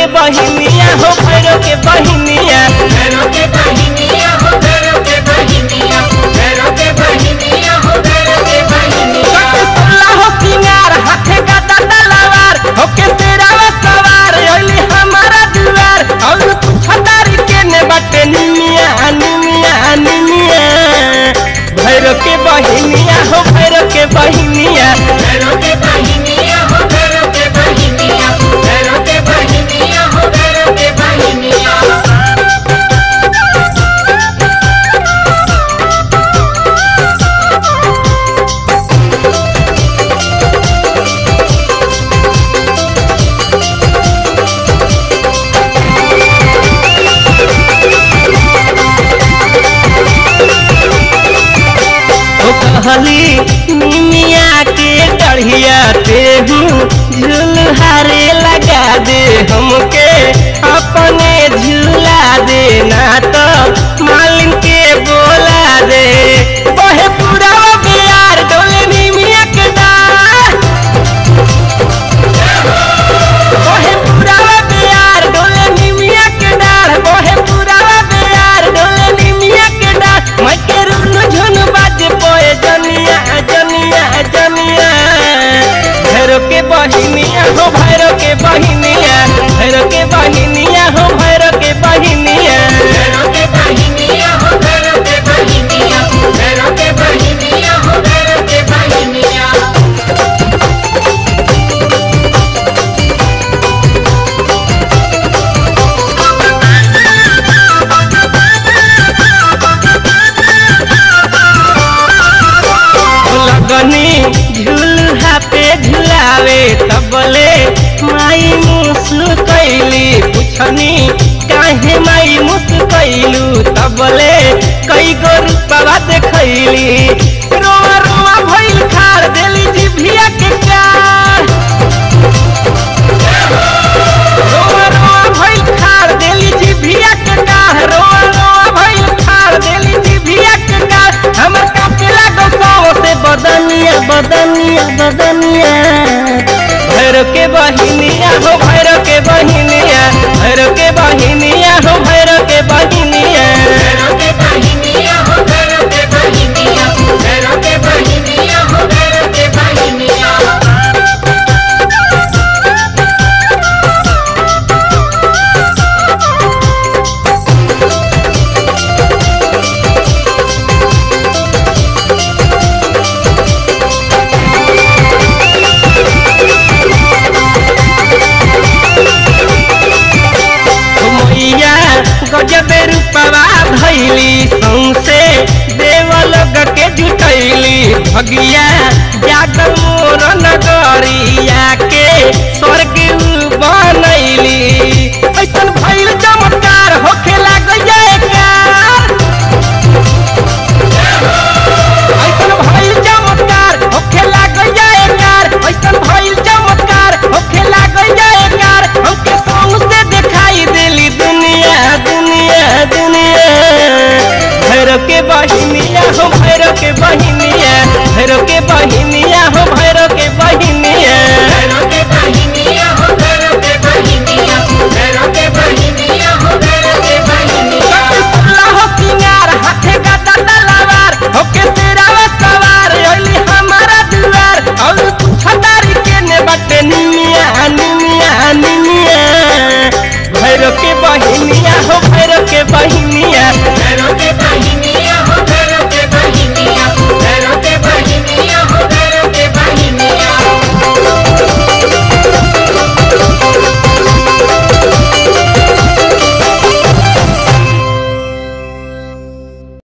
के बहिनिया हो भैरो के बहिनिया, भैरो के बहिनिया हो भैरो के बहिनिया, भैरो के बहिनिया हो भैरो के बहिनिया। सोला हो सिंगार हाथे गदा तलवार होके तेरावा सवार अइली हमारा दुआर और पूछतारी के ने बाटे निमिया निमिया निमिया। भैरो के बहिनिया हो भैरो के बहिनिया, भैरो के बहिनिया हो भैरो के बहिनिया, भैरो के बहिनिया हो भैरो के बहिनिया। कहली निमिया के डढ़िया ते हूँ झूलहारे लगा दे हमके अपने झूला दे ना तो मालिन के बोला दे। बहे पूरा बिहार डोले निमिया के डार, बहे पूरा बिहार डोले निमिया के डार, बहे पूरा बिहार डोले निमिया के डार। मैं के रुनु झुनु बाजे पोए जनिया जनिया जनिया। भैरो के बहिनिया हो भैरो के बहिनिया, भैरो के बहिनिया हो भैरो के बहिनिया, भैरो के बहिनिया हो भैरो के बहिनिया, भैरो के बहिनिया हो भैरो के बहिनिया। लगनी झूलहा पे झुलावे तबले माई मुस्कैली पुछनी काहे माई मुस्कैलू तबले कई गो रूपवा देखैली। रोआ रोआ भइल खार देली जिभिया के कार, रोआ रोआ भइल खार देली जिभिया के कार, रोआ रोआ भइल खार देली जिभिया के कार। हमर कापे लागल सौ से बदनिया बदनिया बदनिया। भैरो के बहिनिया हो भैरो के बहिनिया, भैरो के बहिनिया हो भैरो के बहिनिया, भैरो के बहिनिया हो भैरो के बहिनिया, भैरो के बहिनिया हो भैरो के बहिनिया। मैया गजब रूपवा धैली सौंसे देवलोक के जुटैली भगिया जागल मोर नगरिया के स्वर्ग बनैली। ऐसन भइल चमत्कार होखे लागल जयकार, ऐसन भइल चमत्कार होखे लागल जयकार, ऐसन भइल चमत्कार होखे लागल जयकार। हमके सौंसे दिखाई देली दुनिया दुनिया दुनिया। भैरो के बहिनिया हो भैरो के बहिनिया, भैरो के बहिनिया हो।